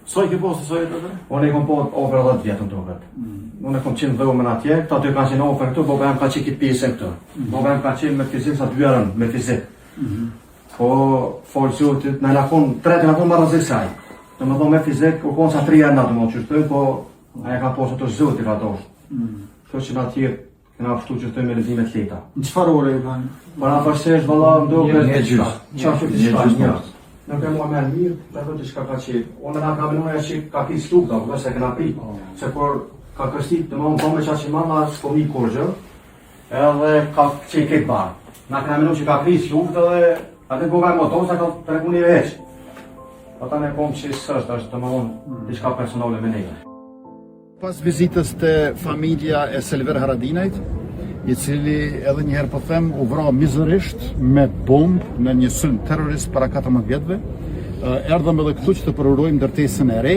Sa i ke pasë, sa jetë atë? Unë e kom po over 10 vjetë në duket. Mm. Unë e kom qenë dhe unë atje, këta dy kanë qenë over këtu, baba jem ka qenë këtë pjesën këtu. Mm. Baba jem ka qenë me fizik, sa dy herën me fizik. Mm -hmm. Po, falë Zotit, na la konë, tre të na konë më rrezik se ai. Do më thonë me fizik, u konë sa tri herë na do më qështu, po ai ka pasur të Zoti ka dashur. Mm. Kështu që na tjerë kena pshtu që thojmë me lëndime të lehta. Në çfarë ore ju kanë? Përafërsisht valla më duket një gjysmë. Çfarë që diçka një. Nuk e mua më mirë, të thotë diçka ka qenë. Unë na kam menduar që ka kris lufta, po se kena prit. Po. Se kur ka kërsit, domethënë po me çaq mama s'po mi kurrgjë. Edhe ka qenë këtë bar. Na kena menduar që ka kris lufta dhe atë po ka motor sa ka tregu një veç. Po tani po më që s'është, është domethënë mm. diçka personale me ne. Pas vizitës te familja e Selver Haradinajt, i cili edhe një herë po them u vra mizorisht me bombë në një sulm terrorist para 14 vjetëve, erdhëm edhe këtu që të përurojmë ndërtesën e re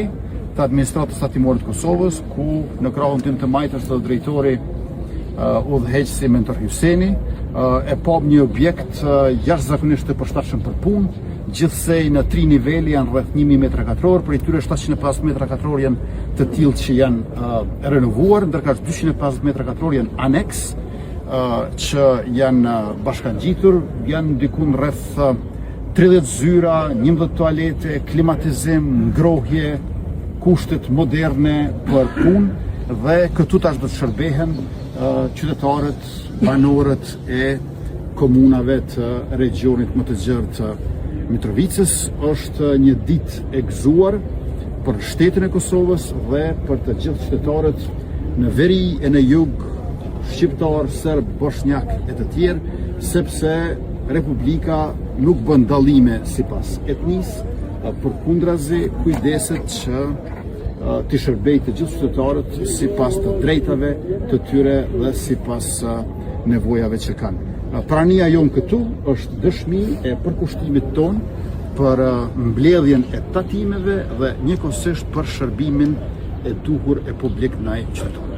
të administratës tatimore të Kosovës, ku në krahun tim të majtë është edhe drejtori udhëheqësi Mentor Hyseni, e pamë një objekt jashtëzakonisht të përshtatshëm për punë, Gjithsej në tri nivele janë rreth 1000 metra katror, prej tyre 750 metra katror janë të tillë që janë uh, renovuar, ndërkaq 250 metra katror janë aneks uh, që janë bashkangjitur, janë dikun rreth 30 zyra, 11 tualete, klimatizim, ngrohje, kushtet moderne për punë dhe këtu tash do të shërbehen uh, qytetarët, banorët e komunave të regjionit më të gjerë të Mitrovicës. Është një ditë e gëzuar për shtetin e Kosovës dhe për të gjithë qytetarët në veri e në jug, shqiptar, serb, boshnjak e të tjerë, sepse Republika nuk bën dallime sipas etnisë, përkundrazi kujdeset që t'i shërbejë të gjithë qytetarët sipas të drejtave të tyre dhe sipas nevojave që kanë. Prania jonë këtu është dëshmi e përkushtimit tonë për mbledhjen e tatimeve dhe njëkohësisht për shërbimin e duhur e publik ndaj qytetarëve.